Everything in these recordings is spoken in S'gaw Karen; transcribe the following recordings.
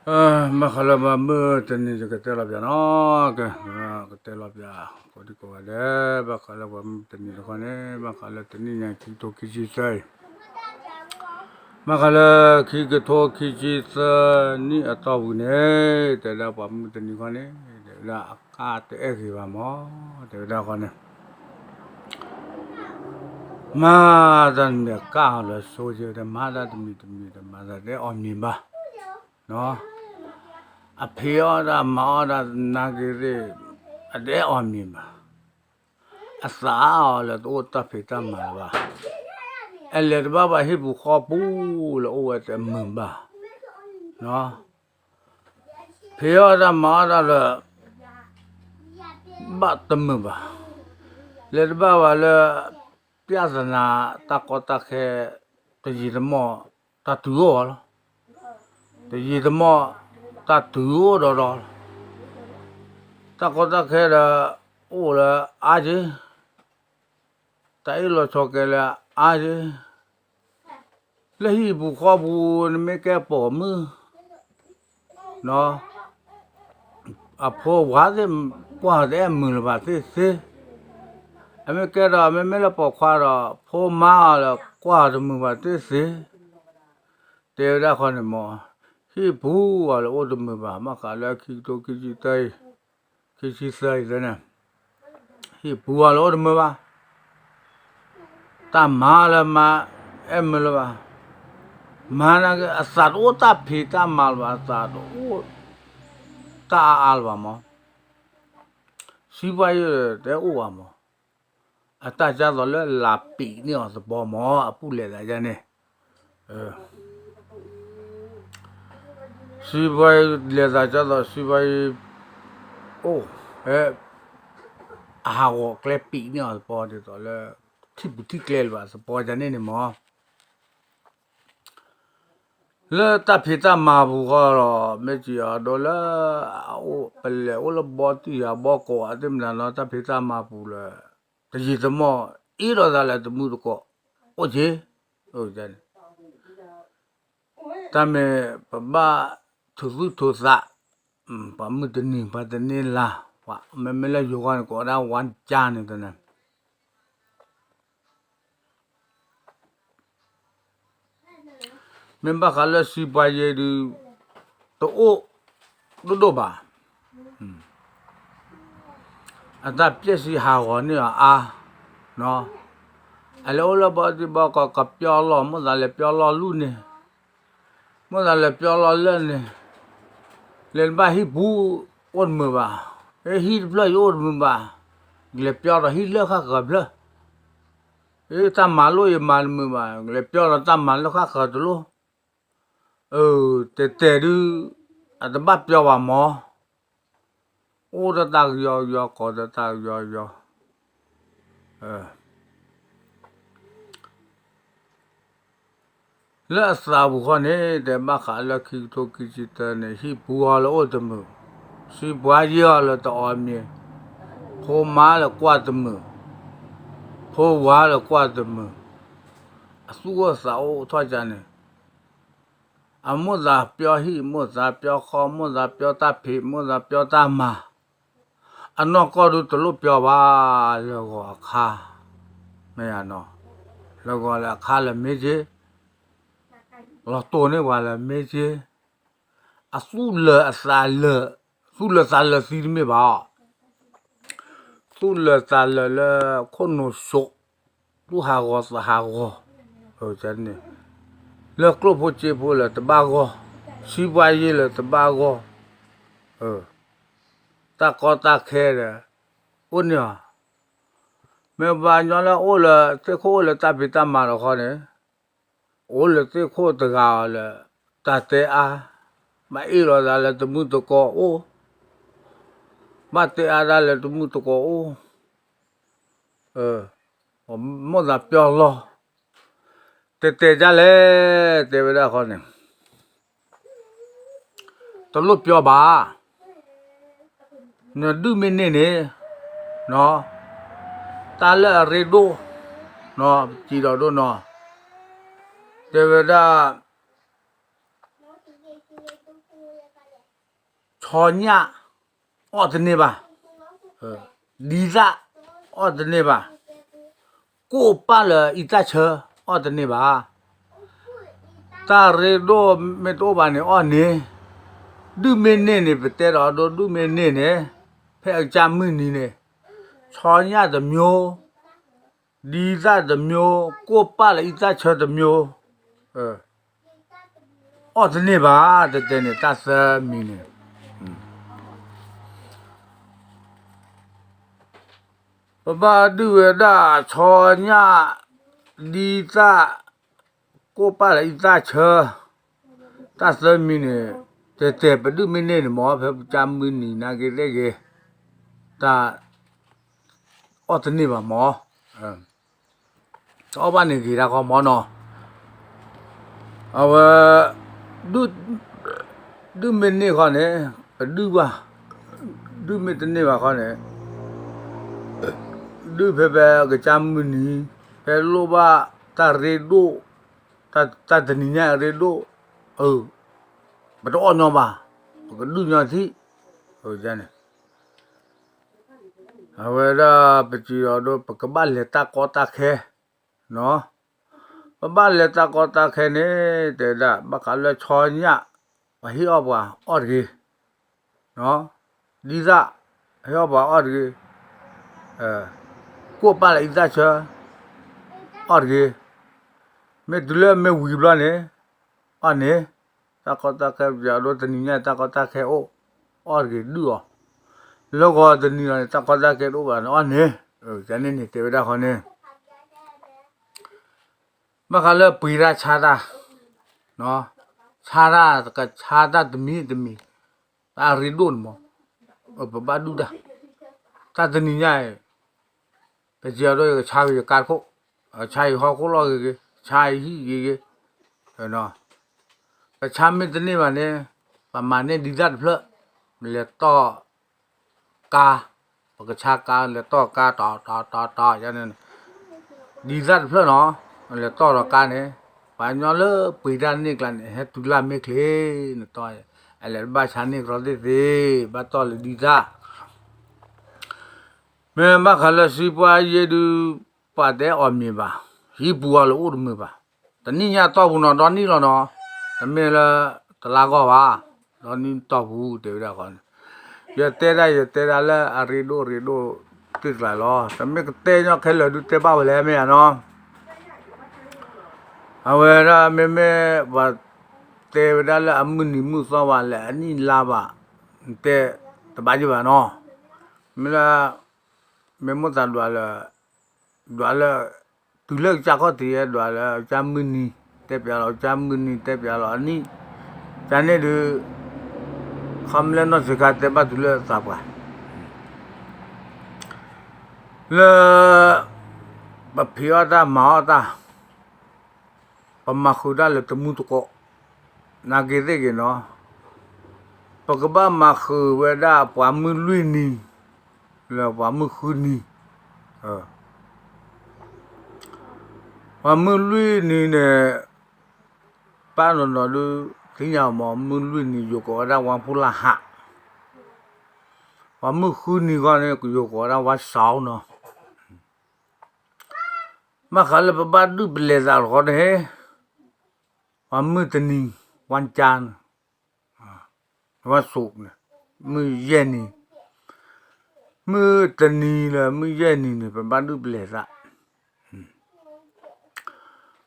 ဘၣ်ဃးလၢပှၤမုၢ်တနံၤ ယကတဲလီၤပၠးနီၤ, ကဲ, ကတဲလီၤပၠး ကိးဒံကိးဂၤဒဲး, ဘၣ်ဃးလၢပှၤမုၢ်တနံၤတခီန့ၣ် ဘၣ်ဃးလၢတနံၣ်ညါခံကထိခံဆံသၢအံၤ, ဘၣ်ဃးလၢခံကထိခံဆံသၢနံၣ်အတီၢ်ပူၤန့ၣ် တဲဒၣ်ပှၤမုၢ်တနံၤတခီန့ၣ် တဲဝဲဒၣ်အကါတအဲၣ်ဂ့ၤဘၣ်မး, တဲဝဲဒၣ်ဃီန့ၣ် မၤတၢ်တမံၤအကါအီၤလၢဆိကဲ, မၤတၢ်တမံၤတမံၤ တမၤတၢ်တအဲၣ်အီၤမံၤဘၣ်, အဖံးအီၣ်တၢ်မၤအီၣ်တၢ်နာ်က့ၤသ့ၣ် အတအဲၣ်အီၤမံၤဘၣ်, အသးအါအီၤလၢတအိၣ်တၢ်ဖံးတၢ်မၤလၢၤဘၣ်, အလဲၤတဘၣ်ဘၣ်ဟံၣ်ပူၤဃီပူၤလၢအိၣ်ဝဲတမုာ်ဘၣ်, ဖံးအီၣ်တၢ်မၤအီၣ်တၢ်လၢ ဘၣ်တမုာ်ဘၣ်, လဲၤတဘၣ်ဘၣ်လၢ ပြဿနာ တၢ်ကီတၢ်ခဲ တယံာ်တမီၢ် တၢ်တုၤအိၣ်အီၤလီၤ, တယံာ်တမီၢ် တၢ်တုၤအိၣ်ဒီးဒီးလီၤ, တၢ်ကီတၢ်ခဲဒီး အိၣ်လၢအါက့ၤ, တၢ်အ့ၣ်လိာ်ဆိးက့ၤလၢအါက့ၤ, လၢဟံၣ်ပူၤဃီပူၤ နမ့ၢ်ကဲပိာ်မုၣ် အဖိဝၤသ့ၣ် ကွၢ်တအဲၣ်မုာ်လၢၤဘၣ်သ့ၣ်သ့, အမ့ၢ်ကဲဒီး မ့မ့ၢ်လၢပိာ်ခွါဒီး ဖိမါအီၤလၢကွၢ်တမုာ်ဘၣ်သ့ၣ်သ့, တဲဝဲဒၣ်ဃီန့ၣ်မး, ဟံၣ်ပူၤအီၤလၢအိၣ်တမုာ်ဘၣ်, ဘၣ်ဃးလၢခံကထိခံဆံသၢအံၤ, ခံဆံသၢအံၤန့ၣ်, ဟံၣ်ပူၤအီၤလၢအိၣ်တမုာ်ဘၣ် တၢ်မၤလၢမၤ အဲၣ်မုာ်လၢၤဘၣ်, မၤနာ်က့ အသးတအိၣ်တၢ်ဖံးတၢ်မၤလၢၤဘၣ်, အသးတအိၣ်တၢ်အါအါလၢၤဘၣ်မး, စံးပှၤယဲတအဲၣ်အိၣ်ဘၣ်မး, အတၢ်ကၢသိးလၢလၢပံာ်န့ၢ်အီၤသပီၤမး အပုၢ်လဲၤသးယါန့ၣ် စံးပှၤလဲၤသးကၢသိး စံးပှၤအံၤ အိၣ် ဟဲ အဟးဂီၤကျဲပံာ်န့ၢ်အီၤသပီၤဒ်သိးလၢ ထံၣ်ပူၤထံၣ်ကျဲလၢၤဘၣ်သပီၤယါန့ၣ်န့ၣ်မး လၢတၢ်ဖံးတၢ်မၤပူၤဃီဒီး မ့ၢ်စံးအဒိလၢ ပလဲၤအိၣ်လၢဘီတံၢ်ယၤဘီကီးအသ့ၣ်မနုၤလီၤ တၢ်ဖံးတၢ်မၤပူၤလၢ တယံာ်တမီၢ် အ့ၣ်လိာ်သးလၢတမုာ်တကိး အိၣ်က့ၤ တၢ်မ့ၢ်ပဘၣ်ထုးသူၣ်ထုးသး ပှၤမုၢ်တနံၤ ပှၤတန့ၢ်လါ ပှၤမ့မ့ၢ်လၢယိၤဂီၢ်န့ၣ် ကိးဝဲဒၣ်ဝါကါန့ၣ်တနၤ မ့ၢ်ဘၣ်ဃးလၢစံးပှၤယဲဒုး တအိၣ်ဒိၣ်ဒိၣ်ဘၣ်. အတၢ်ပျဲၢ်စံးဟးဂီၤန့ၢ်အီၤအါ, အလဲၤအိၣ်လၢဘီတံၢ်ဘီကီး ကပျီလီၢ် မိၣ်သးလဲၤပျီလီၢ်လူၢ်န့ၣ်, မိၣ်သးလဲၤပျီလီၢ်လၢၢ်န့ၣ်, လဲၤနဘၣ်ဟံၣ်ပူၤအိၣ်တမုာ်ဘၣ်, ဟံၣ်တဖျၢၣ်ယအိၣ်တမုာ်ဘၣ်, လဲၤပျီဒီးဟံၣ်လၢၢ်ဃၣ်ဃၢၤဖျၢၣ် တၢ်မၤလိၣ်ယမၤတမုာ်ဘၣ်, လဲၤပျီဒီးတၢ်မၤလၢၢ်ဃၣ်ဃၢၤတလိၣ်, တဲတဲဒုး အတဘၣ်ပျီဘၣ်မး, အိၣ်ဒီးတၢ်ကယီကယီ ကိးဒီးတၢ်ကယီကယီ လၢအသးပူၤဃီန့ၣ် တဲဘၣ်ဃးလၢခံကထိခံဆံတၢန့ၣ် ဟံၣ်ပူၤအီၤလၢအိၣ်တမုာ်, စံးပှၤယဲအီၤလၢတအီၣ်မ့ၤ, ဖိမါလၢကွၢ်တမုာ်, ဖိဝၤလၢကွၢ်တမုာ်, အသူၣ်အိၣ်သးအိၣ်ထီၣ်ကါန့ၣ်, အမိၣ်သးပျီဟံၣ် မိၣ်သးပျီဃီ မိၣ်သးပျီတၢ်ဖံး မိၣ်သးပျီတၢ်မၤ, အနီၢ်ကီၢ်ဒုးတလိၣ်ပျီဘၣ်, လၢဂီၤအခါ, မ့ၢ်ယါနီၤ, လၢဂီၤလၢအခါလၢမ့ၢ်က့, လီၤတိၢ်န့ၢ်ပှၤလၢမ့ၢ်က့, အသူၣ်လၢာ်အသးလၢာ်, သူၣ်လၢာ်သးလၢာ်သံတမ့ၢ်ဘၣ်, သူၣ်လၢာ်သးလၢာ်လၢခိၣ်နူာ်စိး, သူၣ်ဟးဂီၤသးဟးဂီၤ, န့ၣ်, လၢကျိၣ်ဖိစ့ဖိလၢာ်တဘၣ်ဂီၢ်, စံးပှၤယဲလၢာ်တဘၣ်ဂီၢ်, တၢ်ကီတၢ်ခဲဒီး အိၣ်န့ၢ်အီၤ, မ့ၢ်ပှၤကညီလၢအိၣ်လၢသ့ၣ်ခိၣ်အိၣ်လၢတၢ်ဖံးတၢ်မၤတခီန့ၣ်, အိၣ်လၢသ့ၣ်ခိၣ်တဂၤအီၤလၢ တၢ်တဲအါ, ဘၣ်အ့ၣ်လိာ်သးလၢတမုၢ်တကိးအိၣ်, ဘၣ်တဲအါတၢ်လၢတမုၢ်တကိးအိၣ်, မိၣ်သးပျီလီၢ်, တဲတဲဒ်လဲၣ်, တဲဝဲဒၣ်ဃီန့ၣ် တလိၣ်ပျီဘၣ်, နဒုၣ်မ့ၢ်န့ၢ်န့ၣ်, တၢ်လၢအရ့ဒိၣ်, စံးဒီးဒိၣ်နီၤ, တဲဝဲဒၣ် တ ဆီညၣ် အီၣ်တန့ၢ်ဘၣ်, ဒ်သၣ် အီၣ်တန့ၢ်ဘၣ်, ကိၣ်ပၢ်လၢအံသၣ်ဆၢ အီၣ်တန့ၢ်ဘၣ်, တၢ်ရ့ဒိၣ်မ့ၢ်တအိၣ်ဘၣ်န့ၣ်အီၣ်န့ၢ်, ဒုၣ်မ့ၢ်န့ၢ်န့ၣ် ပတဲဒီးဒိဒုၣ်မ့ၢ်န့ၢ်န့ၣ်, ဖဲအကစၢ်မုၢ်နံၤန့ၣ်, ဆီညၣ်တမျိုး, ဒ်သၣ်တမျိုး, ကိၣ်ပၢ်လၢအံသၣ်ဆၢတမျိုး, အီၣ်တန့ၢ်ဘၣ်, တဲတဲန့ၣ် တၢ်သၢမံၤန့ၣ် ပဘၣ်ဒုၣ်ဝဲဒၣ်ဆီညၣ်, ဒ်သၣ်, ကိၣ်ပၢ်လၢအံသၣ်ဆၢ, တၢ်သၢမံၤန့ၣ်, တဲတဲပဒုၣ်မ့ၢ်န့ၢ်န့ၣ်မ့ၢ် ဖဲပကစၢ်မုၢ်နံၤနာ်က့သ့ၣ်ဂ့ၤ, တၢ် အီၣ်တန့ၢ်ဘၣ်မ့ၢ်, တအီၣ်ဘၣ်န့ၣ်ဂ့ၤတၢ်ခီမ့ၢ်နီၤ, အဝဲ ဒုၣ်မ့ၢ်န့ၢ်ခီန့ၣ်, ပဒုၣ်ဘၣ်, ဒုၣ်မ့ၢ်တန့ၢ်ဘၣ်ခီန့ၣ်, ဒုၣ်ဖဲဖဲကစၢ်မုၢ်နံၤ, ဖဲလိၣ်ဘၣ်တၢ်ရ့ဒိၣ်, တၢ်တနံၤညါအရ့ဒိၣ်, ပတအီၣ်ညီဘၣ်, ပကဒုၣ်ညီထံၣ်, န့ၣ် အဝဲဒၣ်ပစံးဒီးဒိ ပကဘၣ်လဲၤတၢ်ကီတၢ်ခဲ, ပဘၣ်လဲၤတၢ်ကီတၢ်ခဲန့ၣ်, တဲဒၣ်ဘၣ်ဃးလၢဆီညၣ်, ပှၤဟ့ၣ်အီၣ်ပှၤအီၣ်တဂ့ၤ, ဒ်သၣ်, ဟ့ၣ်အီၣ်ပှၤအီၣ်တဂ့ၤ, ကိၣ်ပၢ်လၢအံသၣ်ဆၢ, အီၣ်တဂ့ၤ, မ့ၢ်တုၤလၢမ့ၢ်ဝံၤဘျီန့ၣ်, အီၣ်န့ၣ်, တၢ်ကီတၢ်ခဲပယီၤဒိ တနံၤညါတၢ်ကီတၢ်ခဲအိၣ်, အီၣ်တဂ့ၤဒုၣ်အီၤ, လၢဂီၤတနံၤလီၤန့ၣ် တၢ်ကီတၢ်ခဲတအိၣ်ဘၣ်န့ၣ်အီၣ်န့ၣ်, ကန့ၣ်န့ၣ်တဲဝဲဒၣ်ဃီန့ၣ် ဘၣ်ဃးလၢပှ့ၤတၢ်ဆါတၢ်, ဆါတၢ်ကဆါတၢ်တမံၤတမံၤ, တၢ်အရ့ဒိၣ်န့ၣ်မး, ပဘၣ်ဒုၣ်တၢ်, တၢ်တနံၤညါအံၤ, ပစံးအဒိ ယကဆါက့ၤယကါတခိၣ်, ဆါယဟီၣ်ခိၣ်လီၢ်ဂ့ၤဂ့ၤ, ဆါယဟံၣ်ဂ့ၤဂ့ၤ, ကဆါမ့ၢ်တန့ၢ်ဘၣ်န့ၣ်, ပမၤန့ၢ်ဒ်သၣ်တဖျၢၣ်, လဲၤတီၢ်ကါ, ပကဆါကါ လဲၤတီၢ်ကါတီၤတီၤတီၤတီၤ, ဒ်သၣ်တဖျၢၣ်နီၤ, လဲၤတီၢ်ဒီးကါန့ၣ်, ပှၤကညီလၢပှ့ၤတၢ်န့ၢ်ကျါန့ၣ် ဟဲတုၤလၢမ့ၢ်ချ့, နတီၢ်, အလဲၤတဘၣ်ဆါန့ၢ်ကြီသ့ၣ်သ့ၣ်, ဘၣ်တီၢ်လၢဒ်သၣ် မ့ၢ်ဘၣ်ဃးလၢစံးပှၤယ့ဒုး, ပှၤတဲအီၣ်မ့ၤဘၣ်, ဟံးပူၤအီၤလၢအိၣ်တမုာ်ဘၣ်, တနံၣ်ညါတီၢ်ပူၤနီၤ ဒီနံၣ်လီၤနီၤ, တမ့ၢ်လၢတလါဂီၢ်ဘၣ်, ဒီနံၣ်တီၢ်ပူၤတဲဝဲဒၣ်ဃီန့ၣ်, ယတဲဒၣ်ယတဲဒၣ်လၢအရ့ဒိၣ်ရ့ဒိၣ်တ့ၢ်ကျါလီၤ, တမ့ၢ်ကတဲညီခဲလၢာ်ဒုးတဲဘၣ်ဝဲလဲၣ်မ့ၢ်ဧါနီၤ အဝဲဒၣ်မ့မ့ၢ်ပှၤတဲဝဲဒၣ်လၢအမုၢ်နံၤမုၢ်သီဘၣ် လဲၣ်အနံၣ်လါဘၣ်, တဲတဘၣ်ယံၤဘၣ်နီၤ, မ့ၢ်လၢ မ့ၢ်မိၣ်သးဒွးလၢ ဒွးလၢ တုၤလၢကစၢ်ခီၣ်ထံး ဒွးလၢကစၢ်မုၢ်နံၤ တဲပျးလီၤကစၢ်မုၢ်နံၤ တဲပျးလီၤအနံၣ်, ကန့ၣ်ဒုး ခီမ့ၢ်လၢနီၢ်စ့ခါတဲဘၣ်တုၤလၢသးပှၢ် လၢ ပဖံးအီၣ်တၢ်မၤအီၣ်တၢ်, ပမၤဃုာ်တၢ်လၢတမူတကိး, နာ်က့သ့ၣ်ဂ့ၤနီၤ, ပကဘၣ်မၤဃုာ်ဝဲဒၣ်ပှၤမုၢ်လွံၢ်နံၤ, လၢပှၤမုၢ်ဃုနံၤ, ပှၤမုၢ်လွံၢ်နံၤန့ၣ် ပၢ်နီၢ်နီၢ်ဒုး သ့ၣ်ညါမး မုၢ်လွံၢ်နံၤ ယိၤကိးဝဲဒၣ်ဝါဖူလၢ်ဟး, ပှၤမုၢ်ဃုနံၤဂီၢ်န့ၣ် ယိၤကိးဝဲဒၣ်ဝါစီနီၤ, ဘၣ်ဃးလၢပဘၣ်ဒုၣ်ပလဲၤသးတခီန့ၣ်, ပှၤမုၢ်တနံၤ ဝါကါန့ၣ်, ဝါစိးန့ၣ်, မုၢ်ယဲၢ်နံၤ, မုၢ်တနံၤလၢမုၢ်ယဲၢ်နံၤန့ၣ် ပဘၣ်ဒုၣ်ပလဲၤသး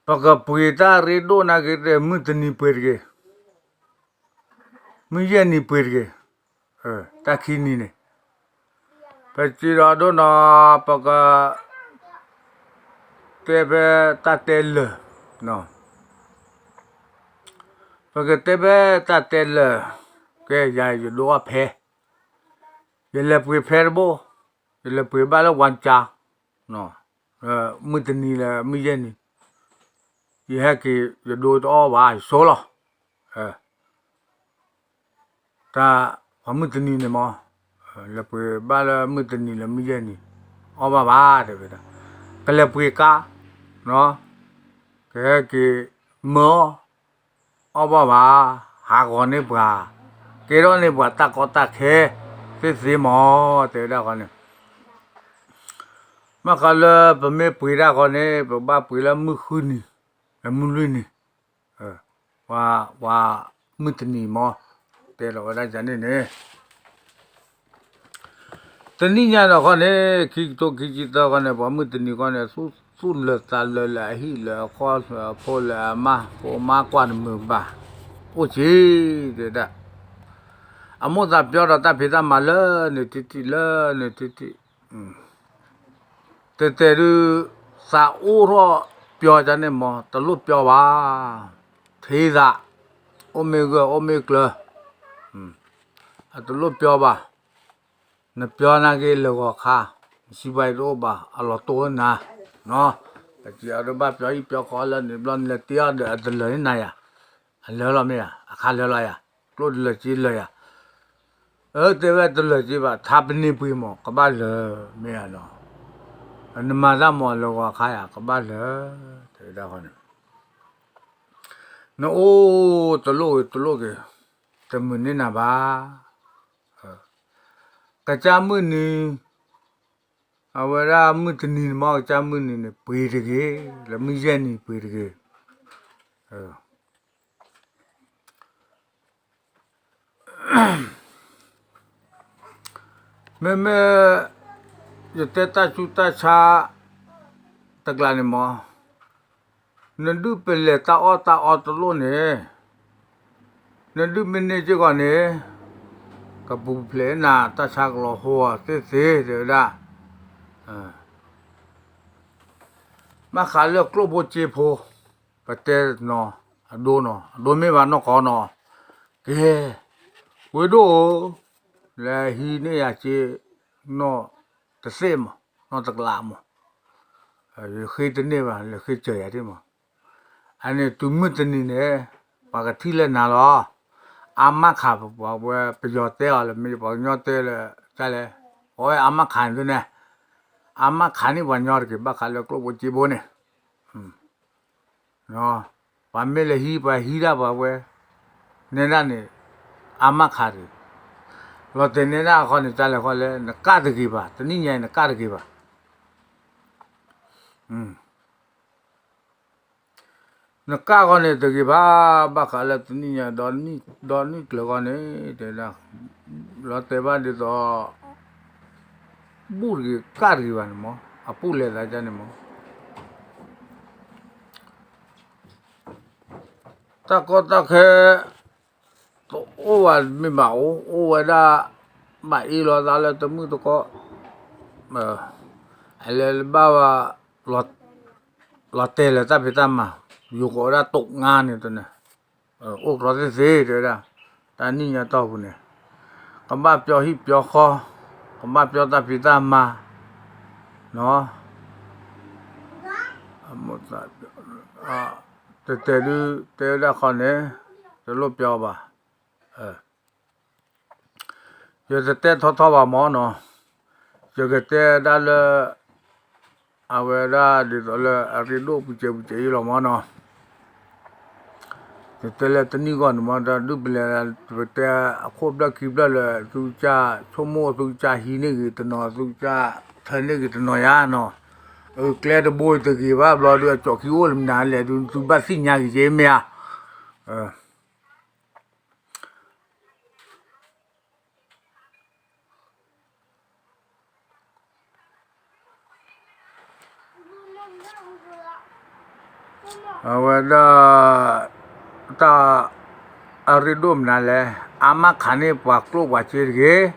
ပကပှ့ၤတၢ်ရ့ဒိၣ်နာ်က့ မုၢ်တနံၤပှ့ၤတဂ့ၤ, မုၢ်ယဲၢ်နံၤပှ့ၤတဂ့ၤ, တၢ်ခံနံၤန့ၣ်, ပစံးဒီးဒိၣ်နီၤ ပက တဲဖဲတၢ်တဲလၢာ်, ပကတဲဖဲတၢ်တဲလၢာ်, ကဲ ယၤယဒိအီၣ်ဖဲ, ယလဲၤပှ့ၤဖဲတဘိ, ယလဲၤပှ့ၤဘၣ်လၢဝါကါ, မုၢ်တနံၤလၢမုၢ်ယဲၢ်နံၤ, ယဟဲက့ၤယဒိတအီၣ်ဘၣ် ယဆိလီၤ, တၢ်ပှၤမုၢ်တနံၤန့ၣ်မး, လဲၤပှ့ၤဘၣ်လၢမုၢ်တနံၤလၢမုၢ်ယဲၢ်နံၤ, အီၣ်ဘၣ်ဘၣ်တဲဝဲဒၣ်, ကလဲၤပှ့ၤကါ, ကဟဲက့ၤမၢအီၣ်, အီၣ်ဘၣ်ဘၣ်, ဟးဂီၤန့ၢ်ပှၤ, ကဲထီၣ်န့ၢ်ပှၤတၢ်ကီတၢ်ခဲသ့သ့မး တဲဝဲဒၣ်ဃီန့ၣ်, ဘၣ်ဃးလၢပမ့ၢ်ပှ့ၤတၢ်ဃီန့ၣ် ပဘၣ်ပှ့ၤလၢမုၢ်ဃုနံၤ မုၢ်လွံၢ်နံၤ, ပှၤမုၢ်တနံၤမး တဲလီၤဝဲဒၣ်န့ၣ်န့ၣ် တနံၣ်ညါဒီးဃီန့ၣ် ခံကထိခံဆံသၢဃီန့ၣ် ပှၤမုၢ်တနံၤဃီန့ၣ် သူၣ်လၢာ်သးလၢာ်လၢအဟံၣ်လၢအဃီလၢအဖိလၢအမါ ဖိမါကွၢ်တမုာ်ဘၣ်, အိၣ်က့ၤ တဲဒၣ်, အမိၣ်သးပျီဒီးတၢ်ဖံးတၢ်မၤလၢန့ၣ်ထံထံလၢန့ၣ်ထံထံ, တဲတဲဒုး သးအိၣ်ထီၣ်ပျီန့ၣ်မး တလိၣ်ပျီဘၣ်, ထံသး, အိၣ်မ့ၢ်ဂၢၢ်အိၣ်မ့ၢ်ကျၢၤ, အတလိၣ်ပျီဘၣ်, နပျီနာ်က့လၢာ်ဂီၤခါ, စံးဘၣ်အံၤတအိၣ်ဘၣ် အလီၤတိၢ်နၤ, ပစံးအီၤဒုးဘၣ်ပျီဟံၣ်ပျီဃီလၢန့ၣ်ဘျီနလဲၤတ့အီၤဒီးအတလၢာ်န့ၢ်နၤယၤ, အလၢာ်လီၤမ့ၢ်ဧါ အခါလၢာ်လီၤယၤ, ကျိၣ်တလၢာ်က့လၢာ်ယၤ, အၢ တဲဝဲတလၢာ်က့ဘၣ် ထါပန့ၢ်ပှ့ၤမး ကဘၣ်လၢာ်မ့ၢ်ဧါနီၤ, နမၤတၢ်မၤလၢာ်ဂီၤခါယၤ ကဘၣ်လၢာ်, တဲဝဲဒၣ်ဃီန့ၣ်, နအိၣ်တလိၣ်ဂ့ၤတလိၣ်ဂ့ၤ, တမုာ်န့ၢ်နၤဘၣ်, ကစၢ်မုၢ်နံၤ, အဝဲဒၣ်မုၢ်တနံၤန့ၣ်မး ကစၢ်မုၢ်နံၤန့ၣ် ပှ့ၤတဂ့ၤ, လၢမုၢ်ယဲၢ်နံၤပှ့ၤတဂ့ၤ မ့မ့ၢ် ယတဲတၢ်ဆူးတၢ်ဆါ တကျးန့ၣ်မး, နဒုးပလဲၤတၢ်အီၣ်တၢ်အီတလိၣ်န့ၣ်, နဒုးမ့ၢ်န့ၢ်စ့ၢ်ကီးန့ၣ်, ကပူၤဖျဲးနၤတၢ်ဆါကလီၤဟိသ့သ့ တဲဝဲဒၣ်, ဘၣ်ဃးလၢကျိၣ်ဖိစ့ဖိ, ပတဲနီၤ, အဒိနီၤ, အဒိမ့ၢ်ဘၣ်နီၢ်ကီနီၤ, ကဲ, ဝ့ၢ်ဒိၣ်ဧၢ, လဲၤဟံးန့ၢ်ယၤစ့, နီၢ်တသ့ၣ်မး, နီၢ်တကလးမး, ယဃ့တန့ၢ်ဘၣ် လဲၤဃ့စၢၤယၤဒ်မး, အန့ၣ်တုၤမုၢ်တနံၤန့ၣ်, ပှၤကထံၣ်လၢနၤလီၤ, အါမးခးပှၤဝဲ ပယီၤတဲအီၤလၢမ့ၢ်ပှၤကညီတဲလၢ, တၢ်လဲၣ်, ပဝဲအါမးခးန့ၣ်ဒ်န့ၣ်, အါမးခးန့ၢ်ပှၤညီတက့ၢ် ဘၣ်ဃးလၢကျိၣ်ဖိစ့ဖိန့ၣ် ပှၤမ့ၢ်လဲၤဟံး ပှၤဟံးဒၣ်ပှၤဝဲ, နဲဒၣ်န့ၣ်, အါမးခးတဂ့ၤ, လီၤတဲာ်နဲဒၣ်ဃီန့ၣ် တၢ်လဲၤဃီလဲၣ် နကၣ်တဂ့ၤဘၣ် တနံၣ်ညါအံၤနကၣ်တဂ့ၤဘၣ်, နကၣ်ဃီန့ၣ်တဂ့ၤဘၣ်, ဘၣ်ဃးလၢတနံၣ်ညါ ဒီနံၣ်ကျၢၤဃီန့ၣ်, တဲဒၣ်, လီၤတဲာ်ဘၣ်ဒ်သိး ဘူၣ်တဂ့ၤ ကၣ်တဂ့ၤဘၣ်န့ၣ်မး, အပူၤလဲၤသးဒ်န့ၣ်မး, တၢ်ကီတၢ်ခဲ တအိၣ်ဘၣ်မ့ၢ်ဘၣ်အိၣ် အိၣ်ဝဲဒၣ်, ဘၣ်အ့ၣ်လိာ်သးလၢတမုၢ်တကိး, အလဲၤဘၣ်ဝဲ, လီၤတဲာ်လၢတၢ်ဖံးတၢ်မၤ, ယိၤကိးဝဲဒၣ်တိးငါန့ၣ်တန့ၣ်, အိၣ်ကျီသ့သ့တဲဝဲဒၣ်, တၢ်နံၣ်ညါတီၢ်ပူၤန့ၣ်, ကဘၣ်ပျီဟံၣ်ပျီဃီ, ကဘၣ်ပျီတၢ်ဖံးတၢ်မၤ, နီၤ, တဲတဲဒုး တဲဝဲဒၣ်ဃီန့ၣ်, တလိၣ်ပျီဘၣ်, ယတတဲထီထီဘၣ်မၢ်နီၤ, ယကတဲဒၣ်လၢ အဝဲဒၣ်ဒ်သိးလၢအရ့ဒိၣ်ပူၤစဲးပူၤစဲးအံၤလီၤမၢ်နီၤ, ယတဲလၢတနံၣ်ဂီၢ်န့ၣ်မၢ် ဒုးပလဲၤ ပတဲအခိၣ်ဘျၢၣ်ခံဘျၢၣ်လၢ သုကစၢ်ဆိကမိၣ် သုကစၢ်ဟံးန့ၢ်ဂ့ၤတနီၤ သုကစၢ်ထၢန့ၢ်ဂ့ၤတနီၤယါနီၤ, အကျဲတဘိတဂ့ၤဘၣ်ဘျီဒုး အကၠီၣ်ခံအိၣ်လၢမနုၤလဲၣ်ဒုး သုဘၣ်သ့ၣ်ညါဂ့ၤက့မ့ၢ်ဧါ အဝဲဒၣ် တၢ်အရ့ဒိၣ်မနုၤလဲၣ်, အါမးခးန့ၢ်ပှၤကျိၣ်ပှၤစ့တဂ့ၤ,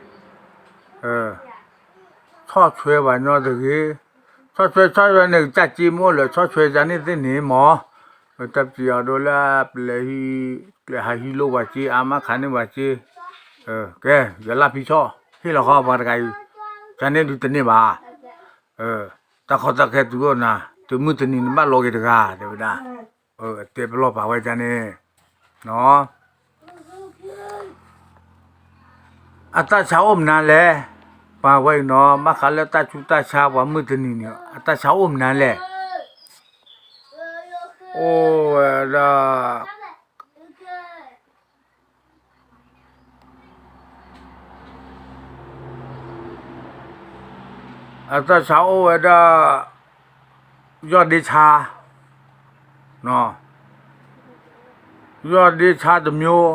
ဆီၣ်ထွဲပှၤညီတဂ့ၤ, ဆီၣ်ထွဲဆီၣ်ထွဲန့ၣ် ကစၢ်စ့မ့ၢ်အိၣ်လၢ ဆီၣ်ထွဲကန့ၣ်သ့ၣ်န့ၣ်မၢ်, တၢ်ပျံၤအီၤဒိလၢပလဲၤဟံး ကျဲဟးဟံးလိာ်ပှၤစ့ အါမးခးန့ၢ်ပှၤစ့, ကဲ ယလၢဖံဆီၣ် ဟ့ၣ်လီၤဃီပှၤတဂၤအံၤ, ကန့ၣ်ဒုးတန့ၢ်ဘၣ် တၢ်ကီတၢ်ခဲတုၤအိၣ်နၤ, တုၤမုၢ်တနံၤနဘၣ်လီၤက့ၤတဂၤ တဲဝဲဒၣ်, အတဲပလီၢ်ပာ်ဝဲဒ်န့ၣ်, အတၢ်ဆါအိၣ်မနုၤလဲၣ်, ပာ်ဝဲအံၤနီၤ ဘၣ်ဃးလၢတၢ်ဆူးတၢ်ဆါပှၤမုၢ်တနံၤန့ၣ် အတၢ်ဆါအိၣ်မနုၤလဲၣ်, အိၣ်ဝဲဒၣ် အတၢ်ဆါအိၣ်ဝဲဒၣ် ယီၢ်ဒ့ဆါ, ယီၢ်ဒ့ဆါတစ်မျိုး,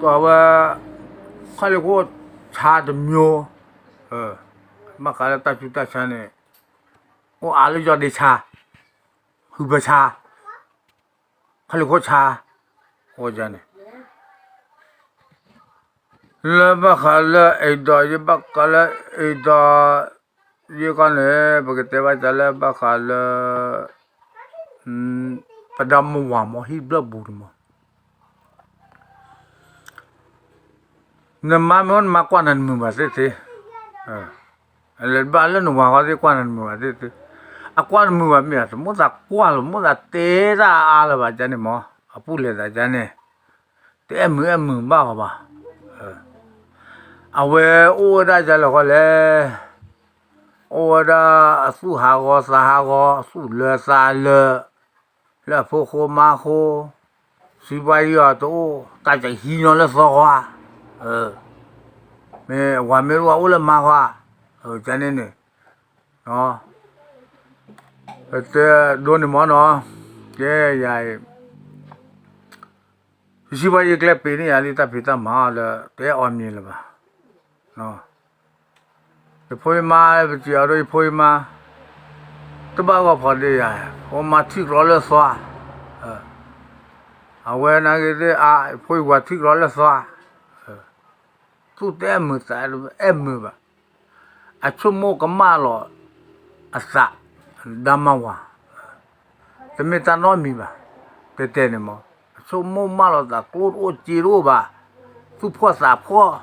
ကဝဲ ခီၣ်လ့ၣ်ခိၣ်ဆါတစ်မျိုး, ဘၣ်ဃးလၢတၢ်ဆူးတၢ်ဆါန့ၣ် အိၣ်အါလၢယီၢ်ဒ့ဆါ, ဟုဘၢဆါ, ခီၣ်လ့ၣ်ခိၣ်ဆါ, အိၣ်န့ၣ် လၢဘၣ်ဃးလၢအဲၣ်ဒိး ယဘၣ်ဃးလၢအဲၣ်ဒိး ယဲကီၢ်န့ၣ် ပကတဲဘၣ်ကလၢဘၣ်ဃးလၢ ပဒါမဝၤမ့ၢ်ဟံၣ်ဘျၢၣ်ပူၤန့ၣ်မး နမါမ့ၢ်အိၣ်နမါကွၢ်နၤတမုာ်ဘၣ်သ့ၣ်သ့ၣ်, လဲၤဘၣ်လၢနဝၤဃီသ့ၣ်ကွၢ်နၤတမုာ်ဘၣ်သ့ၣ်သ့ၣ်, အကွၢ်တမုာ်ဘၣ်မ့ၢ်ဧါ, တမိၣ်သးကွၢ်လီၤ မိၣ်သးတဲတၢ်အါလၢၤဘၣ်ကန့ၣ်မး, အပူၤလဲၤသးကန့ၣ် တအဲၣ်မုာ်အဲၣ်မုာ်ဘၣ်အီၤဘၣ်. အဝဲအိၣ်ဝဲဒၣ်ယၤလဲၣ်ဃီလဲၣ်, အိၣ်ဝဲဒၣ်အသူၣ်ဟးဂီၤသးဟးဂီၤ အသူၣ်လၢသးလၢ, လၢအဖိဃိမါဃိ, စံးဘၣ်ယီၤတအိၣ် တၢ်ကဟံးညီလၢသီဃီ, မ့ၢ်ဝၤမ့ၢ်တအိၣ်အိၣ်လၢမါဃီ, ကန့ၣ်န့ၣ်, ပတဲဒိန့ၣ်မ့ၢ်နီၤ, ကဲယၤအံၤ ပစံးဘၣ်ယဲကျဲပ့ၤန့ၣ်ယၤလံ တၢ်ဖံးတၢ်မၤလၢ တအဲၣ်အီၤမံၤလၢၤဘၣ်. ယဖိယမါ ပစံးအီၤဒိ ယဖိယမါ တဘၣ်ဂီၢ်ဖီဒ့ယၤ, ဖိမါထံၣ်ကြီလၢသွါ, အဝဲနာ်က့ၤသ့ၣ် အဖိယဝၤထံၣ်ကြီလၢသွါ, သူၣ်တအဲၣ်မုာ်သးအဲၣ်မုာ်ဘၣ်. အဆိကမိၣ်ကမၣ်လီၤအသး, ဒါမါဝၤ, တမ့ၢ်တၢ်နီတမံၤဘၣ်, တဲတဲန့ၣ်မး, အဆိကမိၣ်မၣ်လီၤသး ကျိၣ်တအိၣ်စ့တအိၣ်ဘၣ်, သူၣ်ဖှီၣ်သးဖှီၣ်,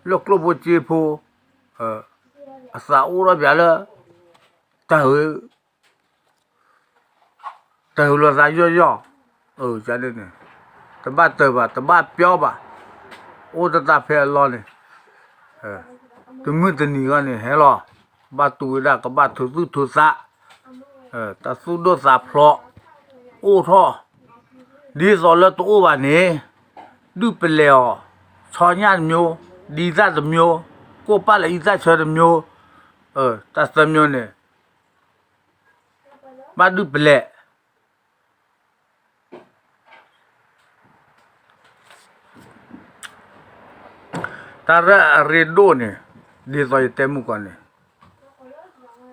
လၢကျိၣ်ဖိစ့ဖိ, အသးအိၣ်ထီၣ်ပၠးလၢ တၢ် တၢ်ဟုလိာ်သးယီၢ်ယီၢ်, န့ၣ်, တဘၣ်တၢၢ်ဘၣ် တဘၣ်ပျီဘၣ်, အိၣ်တၢ်ဖဲအလီၢ်န့ၣ်, တမုၢ်တနံၤဂီၢ်န့ၣ် ဟဲလီၤ, ဘၣ်တူၢ်ဝဲဒၣ် ကဘၣ်ထုးသူၣ်ထုးသး, တၢ်သူၣ်ဒိၣ်သးဖျိး, အိၣ်ထီၣ်, ဒ်သိးလၢတအိၣ်ဘၣ်န့ၣ်, ဒုးပလဲၤအီၤ, ဆီညၣ်တမျိုး, ဒံသၣ်တမျိုး, ကိၣ်ပၣ်လၢအံသၣ်ဆၢတမျိုး, တၢ်သၢမျိုးန့ၣ် ဘၣ်ဒုးပလဲၤ တၢ်ရဲၣ်အရ့ဒိၣ်န့ၣ်, ဒ်သိးယတဲမုၢ်ကီၢ်န့ၣ်,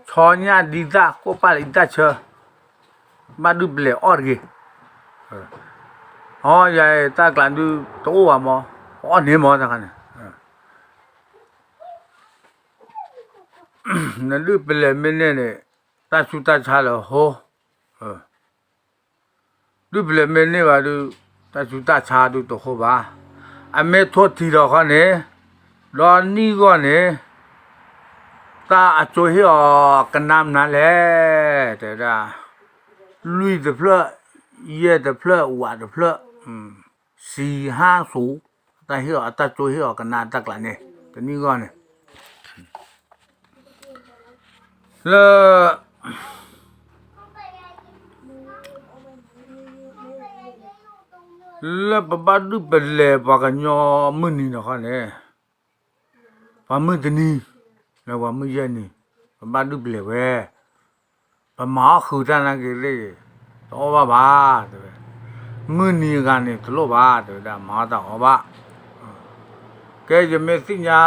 ဆီညၣ်ဒံသၣ် ကိၣ်ပၣ်လၢအံသၣ်ဆၢ, ဘၣ်ဒုးပလဲၤအီၣ်တဂ့ၤ, အီ ယၤအံၤတၢ်ကျးဒုးတအိၣ်ဘၣ်မး, အီၣ်န့ၣ်မးတခါန့ၣ် နဒုးပလဲၤမ့ၢ်န့ၢ်န့ၣ်, တၢ်ဆူးတၢ်ဆါလၢဟိ, ဒုးပလဲၤမ့ၢ်န့ၢ်ဘၣ်ဒုး, တၢ်ဆူးတၢ်ဆါဒုးတဟိဘၣ်, အမ့ၢ်ထိၣ်ထံဒီးခီန့ၣ်, ဒီနံၣ်ဂီၢ်န့ၣ်, တၢ်အကၠိဟ့ၣ်အီၤကနါမနုၤလဲၣ်, တဲဝဲဒၣ်, လွံၢ်တဖျၢၣ်, ယဲၢ်တဖျၢၣ်, ဝးတဖျၢၣ်, စံဟၣ်စူၤ, တၢ်ဟ့ၣ်အီၤ အတၢ်ကၠိဟ့ၣ်အီၤကနါတၢ်ကျးန့ၣ်, တနံၣ်ဂီၢ်န့ၣ် လၢ လၢပဘၣ်ဒုးပလဲၤပှၤကညီမုၢ်နံၤနီၤခီန့ၣ်, ပှၤမုၢ်တနံၤ, လၢပှၤမုၢ်ယဲၢ်နံၤ, ပဘၣ်ဒုးပလဲၤဝဲ, ပမၤအီၣ်ဃုာ်တၢ်နာ်က့ၤသ့ၣ်ဂ့ၤ, တအီၣ်ဘၣ်ဘၣ်, တဲဝဲ, မုၢ်နံၤအဂၤန့ၣ် တလိၣ်ဘၣ်, တဲဝဲဒၣ် မၤအီၣ်တၢ်အီၣ်ဘၣ်, ကဲယမ့ၢ်သ့ၣ်ညါ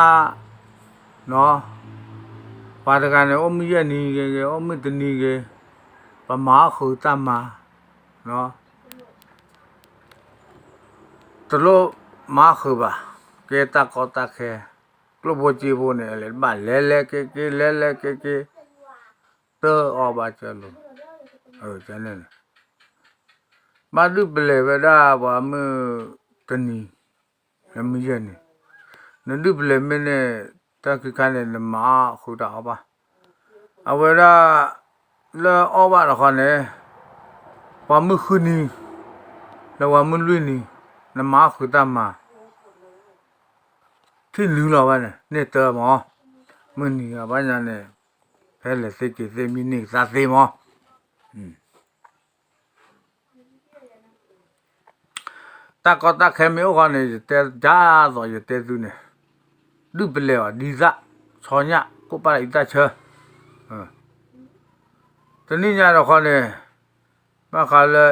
ပှၤတဂၤန့ၣ် အိၣ်မုၢ်ယဲၢ်နံၤဂ့ၤဂ့ၤ အိၣ်မုၢ်တနံၤဂ့ၤ, ပမၤအီၣ်ဃုာ်တၢ်မၤ, တလိၣ်မၤအီၣ်ဃုာ်ဘၣ်, ကဲတၢ်ကီတၢ်ခဲ, ကျိၣ်ဖိစ့ဖိန့ၣ် လဲၤဘၣ်လဲၤလဲၤက့ၤက့ၤ လဲၤလဲၤက့ၤက့ၤ, တအီၣ်ဘၣ်ကၢလိၤ, န့ၣ် ဘၣ်ဒုးပလဲၤဝဲဒၣ်ပှၤမုၢ်တနံၤ, မုၢ်ယဲၢ်နံၤ, နဒုးပလဲၤမ့ၢ်န့ၣ်, တၢ်ခံခါန့ၣ် နမၤအီၣ်ဃုာ်တၢ်အီၣ်ဘၣ်, အဝဲဒၣ် လၢအီၣ်ဘၣ်တခီန့ၣ်, ပှၤမုၢ်ဃုနံၤ, လၢပှၤမုၢ်လွံၢ်နံၤ, နမၤအီၣ်ဃုာ်တၢ်မၤ ထံၣ်နုာ်လီၤဝဲန့ၣ် န့ၢ်တၢ်မး, မုၢ်နံၤအဘၣ်ညါန့ၣ်, ဖဲလဲၤသ့က့ၤသ့မံန့ၢ်ကသးသ့မး, တၢ်ကီတၢ်ခဲမ့ၢ်အိၣ်ဃီန့ၣ် ယတဲဒ်သိးယတဲသုန့ၣ်, ဒုးပလဲၤအီၤဒ်သိး, ဆီညၣ် ကိးပာ်လၢအံသၣ်ဆၢ, တနံၣ်ညါဒီးခီန့ၣ် ဘၣ်ဃးလၢ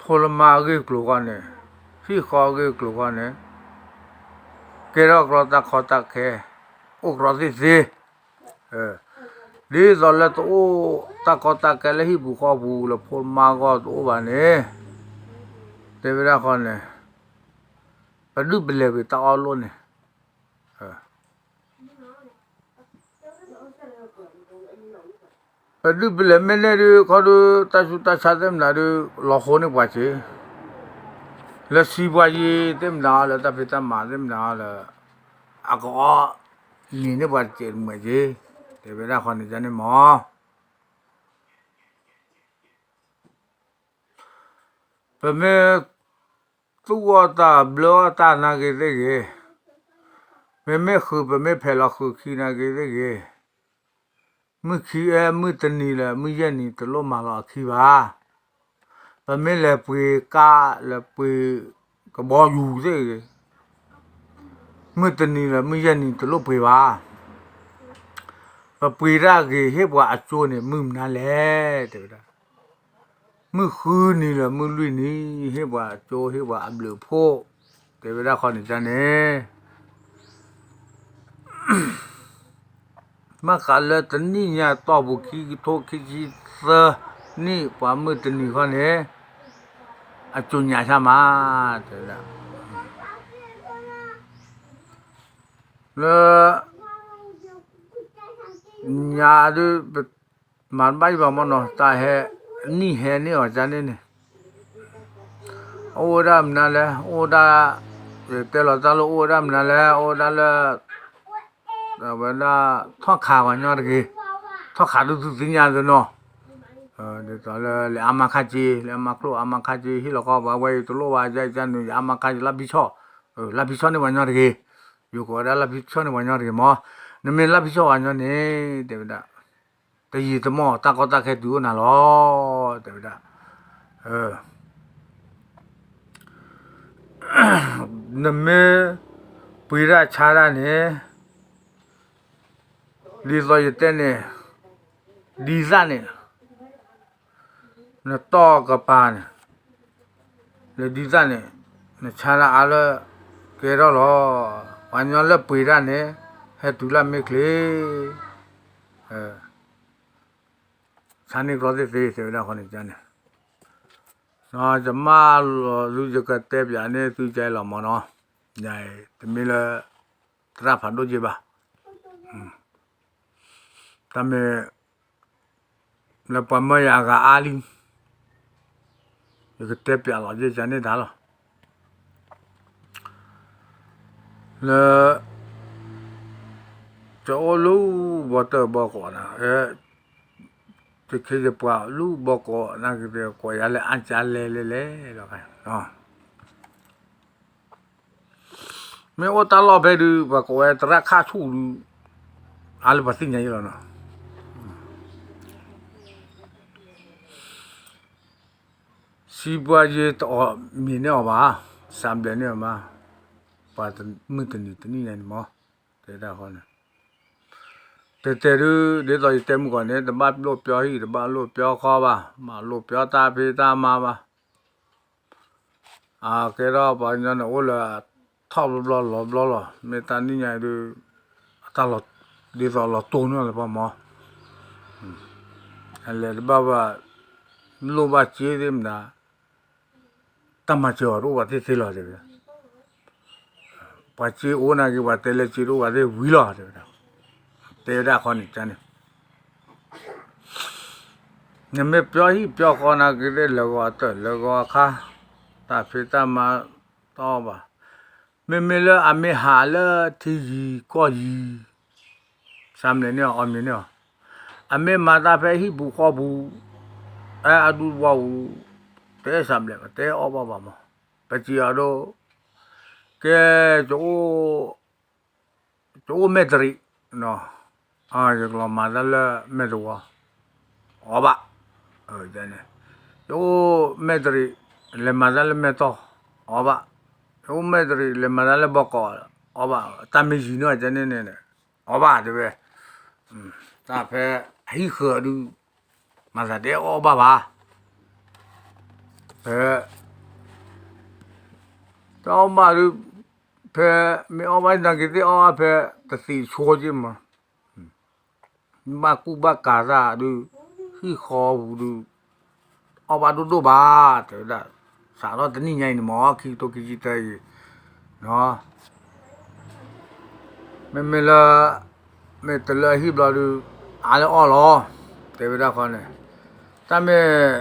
ဖိလမါအဂ့ၢ်ကျိၤဃီန့ၣ်, ဟံၣ်ဃီအဂ့ၢ်ကျိၤဃီန့ၣ်, ကဲထီၣ်ကြီတၢ်ကီတၢ်ခဲ, အိၣ်ကြီသ့ၣ်သ့, ဒ်သိးလၢတအိၣ်တၢ်ကီတၢ်ခဲလၢဟံၣ်ပူၤဃီပူၤလၢဖိလမါအဂီၢ်တအိၣ်ဘၣ်န့ၣ်, တဲဝဲဒၣ်ဃီန့ၣ်, ပဒုၣ်ပလဲၤကွံာ်တၢ်အီၣ်လိၣ်န့ၣ် ပဒုၣ်ပလဲၤမ့ၢ်န့ၢ်ဒုး ခီဒုး တၢ်ဆူးတၢ်ဆါသ့ၣ်မနုၤဒုး လီၤဃိန့ၢ်ပှၤစ့, လၢစံးပှၤယံၤသ့ၣ်မနုၤ လၢတၢ်ဖံးတၢ်မၤသ့ၣ်မနုၤလၢ အကအီၣ်န့ၢ်န့ၢ်ပှၤတစဲးတမှဲးစ့, တဲဝဲဒၣ်ဃီန့ၣ်န့ၣ်မ့ၢ် ပမ့ၢ်သူၣ်အီၣ်တၢ်ဘျၢအီၣ်တၢ်နာ်က့ၤသ့ၣ်ဂ့ၤ, မ့မ့ၢ်ဃုာ်ပမ့ၢ်ဖဲးလီၤဃုာ်ခံနာ်က့ၤသ့ၣ်ဂ့ၤ, မုၢ်ခံအဲ မုၢ်တနံၤလၢမုၢ်ယဲၢ်နံၤတလိၣ်မၤလီၤအခံဘၣ်. ပမ့ၢ်လဲၤပှ့ၤကါလၢပှ့ၤကဘီယူၤသ့ၣ်ဂ့ၤ, မုၢ်တနံၤလၢမုၢ်ယဲၢ်နံၤတလိၣ်ပှ့ၤဘၣ်. ပပှ့ၤတၢ်ဂ့ၤဟ့ၣ်ပှၤအကၠိန့ၣ်မုၢ်မနုၤလဲၣ် တဲဝဲဒၣ်, မုၢ်ဃုနံၤလၢမုၢ်လွံၢ်နံၤ ဟ့ၣ်ပှၤအကၠိဟ့ၣ်ပှၤအဘျုးအဖှိၣ်, တဲဝဲဒၣ်ဃီန့ၣ်န့ၣ် ဘၣ်ဃးလၢတနံၣ်ညါတီၢ်ပူၤခံကထိခံဆံသၢနံၣ် ပှၤမုၢ်တနံၤဃီန့ၣ် အကၠိညါဆၣ်မး တဲဝဲဒၣ်, လၢ ညါဒုး မၤတဘၣ်ယံၤဘၣ်မ့ၢ်နီၤ တၢ်ဟဲ နံၣ်ဟဲန့ၢ်အီၤကန့ၣ်န့ၣ် အိၣ်ဝဲဒၣ်မနုၤလဲၣ် အိၣ်ဝဲဒၣ် တဲလီၤတၢ်လၢအိၣ်ဝဲဒၣ်မနုၤလဲၣ် အိၣ်ဝဲဒၣ်လၢ ဝဲဒၣ် ထီၣ်ခးပှၤညီတဂ့ၤ, ထီၣ်ခးဒုးသုသ့ၣ်ညါသနီၤ, ဒ်သိးလၢလဲၤအါမးခါက့ၤ လဲၤအါမးကျိၣ်အါမးခါက့ၤ ဟ့ၣ်လီၤကီးပှၤဝဲအံၤတလိၣ်ဘၣ် ယကန့ၣ် ယအါမးခါက့ၤ လၢ်ဖံးဆီၣ်, လၢ်ဖံးဆီၣ်န့ၢ်ပှၤညီတဂ့ၤ, ယိၤကိးဝဲဒၣ်လၢ်ဖံးဆီၣ်န့ၢ်ပှၤညီတဂ့ၤမး, နမ့ၢ်လၢ်ဖံးဆီၣ်ပှၤညီန့ၣ် တဲဝဲဒၣ် တယံာ်တမီၢ်တၢ်ကီတၢ်ခဲတုၤအိၣ်နၤလီၤ, တဲဝဲဒၣ် နမ့ၢ်ပှ့ၤတၢ်ဆါတၢ်န့ၣ် ဒ်သိးယတဲန့ၣ် ဒ်သၣ်န့ၣ် နတီၢ်ကပၤန့ၣ် လၢဒ်သၣ်န့ၣ် နဆါတၢ်အါလၢကဲထီၣ်လီၤ, ပှၤညီလၢပှ့ၤတၢ်န့ၣ် ဟဲတုၤလၢမ့ၢ်ချ့ ဆါန့ၢ်ကျီသ့ၣ်သ့ တဲဝဲဒၣ်ဃီန့ၣ်န့ၣ်, ယမၢလီၤသု ယကတဲပၠးန့ၢ်သုကဲလီၤမ့ၢ်နီၤ, ယတမ့ၢ်လၢ သရၣ်ဖးဒိၣ်က့ဘၣ်, တၢ်မ့ၢ် လၢပှၤမၢယၤအဂၤအါလံ, ယကတဲပၠးလီၤယ့ၢ်ကန့ၣ်တၢ်လီၤ, လၢ ကအိၣ်လၢဘီတၢၢ်ဘီကိးနၤ, တခ့ယပှၤလၢဘီကိးနၤက့ၤ ကိးယၤလၢအါကလဲလဲလဲလီၤ, မ့ၢ်အိၣ်တၢ်လီၢ်ဖဲဒုး ပှၤကိးဝဲသရၣ်ခါဆူၣ်ဒုး, အါလၢပှၤသ့ၣ်ညါယ့ၢ်လီၤနီၤ, စံးပှၤယ့ၤတအီၣ်မ့ၤန့ၢ်အီၤဘၣ်, စးဘျဲးန့ၢ်အီၤမး, ပှၤမုၢ်တနံၤတနံၣ်ညါန့ၣ်မး, တဲဒၣ်ဃီန့ၣ် တဲတဲဒုး ဒ်သိးယတဲမုၢ်ကီၢ်န့ၣ် တဘၣ်လိၣ်ပျီဟံၣ် တဘၣ်လိၣ်ပျီဃီဘၣ်, မၤလိၣ်ပျီတၢ်ဖံးတၢ်မၤဘၣ်, အကဲထီၣ်ပှၤကညီန့ၣ် အိၣ်လၢထီၣ်ဘျီဘျီလီၤဘျီလီၤ, မ့ၢ်တၢ်နံၣ်ညါဒုး အတၢ်လီၤ ဒ်သိးလီၤတိၢ်န့ၢ်လၢပှၤမီၤ, အလဲၤတဘၣ်ဘၣ်, လိၣ်ဘၣ်စ့သ့ၣ်မနုၤ, တၢ်မၤစၢၤအီၤတအိၣ်ဘၣ်သ့ၣ်သ့လီၤတဲဝဲဒၣ်, ပှၤစ့အိၣ်နာ်က့ၤ ပှၤတဲလၢစ့တအိၣ်ဘၣ်သ့ၣ်ဝံၤလီၤတဲဝဲဒၣ်, တဲဝဲဒၣ်ခီန့ၣ်န့ၣ် နမ့ၢ်ပျီဟံၣ်ပျီဃီနာ်က့ၤသ့ၣ် လၢဂီၤတၢၢ်လၢဂီၤအခါ, တၢ်ဖံးတၢ်မၤတအိၣ်ဘၣ်, မ့မ့ၢ်လၢအမ့ၢ်ဟးလၢထံယံၤကီၢ်ယံၤ, စးဘျဲးန့ၢ်အီၤ အီၣ်မ့ၤန့ၢ်အီၤ, အမ့ၢ်မၤတၢ်ဖဲဟံၣ်ပူၤဃီပူၤ, အဲအဒူတဝီပူၤ, တဲစးဘျဲး တဲအီၣ်ဘၣ်ဘၣ်မး, ပစံးအီၤဒိ, ကဲ, ယအိၣ်မဲၣ်တရံး, ယကလီၤမၤတၢ်လၢမဲၣ်တဝီ, အီၣ်ဘၣ်, ယအိၣ်မဲၣ်တရံး, လဲၤမၤတၢ်လၢမဲၣ်တီၢ်, အီၣ်ဘၣ်, ယအိၣ်မဲၣ်တရံး လဲၤမၤတၢ်လၢဘီကီး, အီၣ်ဘၣ်, တၢ်မ့ၢ်ယံၤန့ၢ်အီၤန့ၣ်န့ၣ် အီၣ်ဘၣ်တဲဝဲ, တၢ်ဖဲအဟံၣ်ဃၢၤဒုး မၤသးဒ်အီၣ်ဘၣ်ဘၣ်, ဖဲ တၢ်အီၣ်ဘၣ်ဒုး ဖဲမ့ၢ်အီၣ်ဘၣ်နာ်က့ၤသ့ၣ်အီၣ်ဘၣ်ဖဲ တသံးဆိက့မး, ဘၣ်ကူၣ်ဘၣ်ကၤတၢ်ဒုး ဟံၣ်ဃီပူၤဒုး အီၣ်ဘၣ်ဒိၣ်ဒိၣ်ဘၣ် တဲဝဲဒၣ်, စးထီၣ်တနံၣ်ညါအံၤန့ၣ်မ့ၢ် ခံကထိခံဆံတၢအံၤ, မ့မ့ၢ်လၢ မ့ၢ်တလၢအဟံၣ်ဘျီဒုး အါလၢအီၣ်လီၤ, တဲဝဲဒၣ်ခီန့ၣ်, တၢ်မ့ၢ်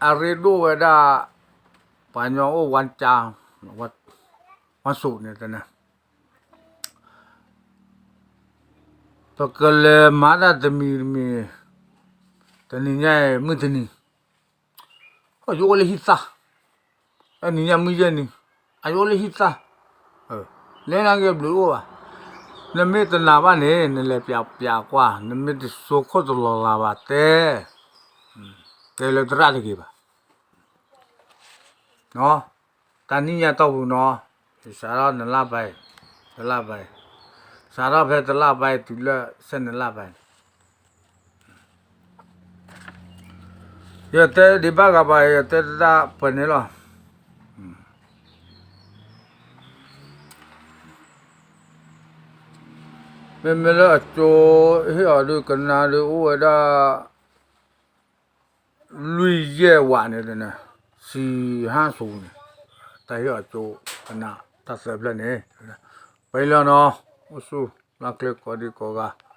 အရ့ဒိၣ်ဝဲဒၣ် ပှၤကညီအိၣ်ဝါကၠါ ဝါစိးန့ၣ်တနၢ် ပကလဲၤမၤတၢ်တမံၤတမံၤ, တနံၤညါအံၤမုၢ်တနံၤ, ယအိၣ်လၢဟံၣ်သၣ်, တနံၤညါမုၢ်ယဲၢ်နံၤ, အယအိၣ်လၢဟံၣ်သၣ်, လဲၤနာ်က့ၤဘျုးအိၣ်ဘၣ်, နမ့ၢ်တနာ်ဘၣ်န့ၣ် နလဲၤပျးပျးကွၢ်, နမ့ၢ်တစိခိၣ်တလီၤလးဘၣ်တဲ, တဲလၢသရၣ်တဂ့ၤဘၣ် တၢ်နံၣ်ညါတီၢ်ပူၤနီၤ, စးထီၣ်နလၢ်ပၢၢ်, တလၢ်ပၢၢ်, စးထီၣ်ဖဲတလၢ်ပၢၢ်တုၤလၢဆဲးနလၢ်ပၢၢ်န့ၣ်, ယတဲဒံးဘၣ်ဂၤဘၣ် ယတဲတၢ်ပှဲၤန့ၣ်လီၤ. မ့မ့ၢ်လၢအကၠိ ဟ့ၣ်အီၤဒုးကနါဒုးအိၣ်ဝဲဒၣ် လွံၢ်ယဲၢ်ဝးန့ၣ်တနၢ်, ဆံဟၣ်ဆူၣ်န့ၣ်, တၢ်ဟ့ၣ်အီၤကၠိကနါတၢ်သၢဖျၢၣ်န့ၣ်, ပှဲၤလီၤနီၤ, အိၣ်ဆူၣ်လၢ်ချ့ကိးဒံကိးဂၤ